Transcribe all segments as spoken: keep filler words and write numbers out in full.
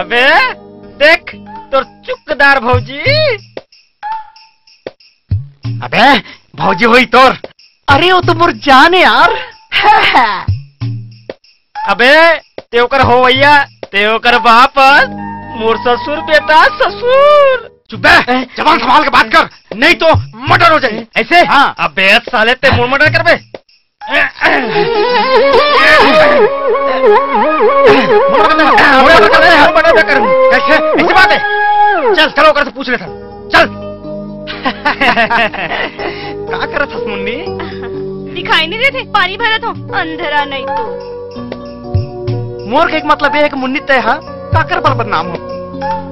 बे, देख तोर चुकदार भौजी। अबे, भौजी होई तोर। अरे, वो तो मोर जान है यार। अबे, ते ओकर होवैया, ते ओकर बाप, मोर ससुर बेटा, ससुर। चुप बे, जबान संभाल के बात कर, नहीं तो मर्डर हो जाए। ऐसे? हाँ। अबे साले, ते मोर मर्डर करबे? मर्डर कर दे, मर्डर कर दे, मर्डर कर। कैसे? ऐसी बात है? चल, चलो, ओकर से पूछ लेथन। चल। का करत हस, मुन्नी? दिखाई नहीं देते, पानी भरत हो, अंधरा नहीं तो। मोर के एक मतलब ये है कि मुन्नी, तय हा काकर बर बदनाम हो।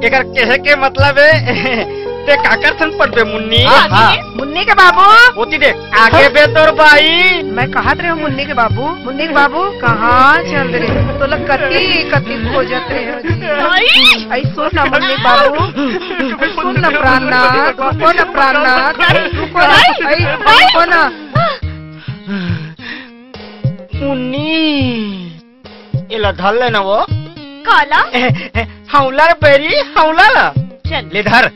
एकर कहे के मतलब है, ते काकर संग पढ़बे, मुन्नी? हाँ, हाँ। मुन्नी के बाबू। ओती देख, आगे बे तोर बाई। मैं कहत रहे हूँ, मुन्नी के बाबू, मुन्नी के बाबू, कहाँ चल रहे? तोला कति, कति खोजत रहे हो जी। बाई। आई सुन ना, मुन्नी के बाबू, सुन ना, प्राणनाथ, रुको ना, प्राणनाथ, रुको ना, आई, रुको ना। मुन्नी, एला धर लेना वो। काला? हौला रे बैरी, हौला ला। चल। ले धर।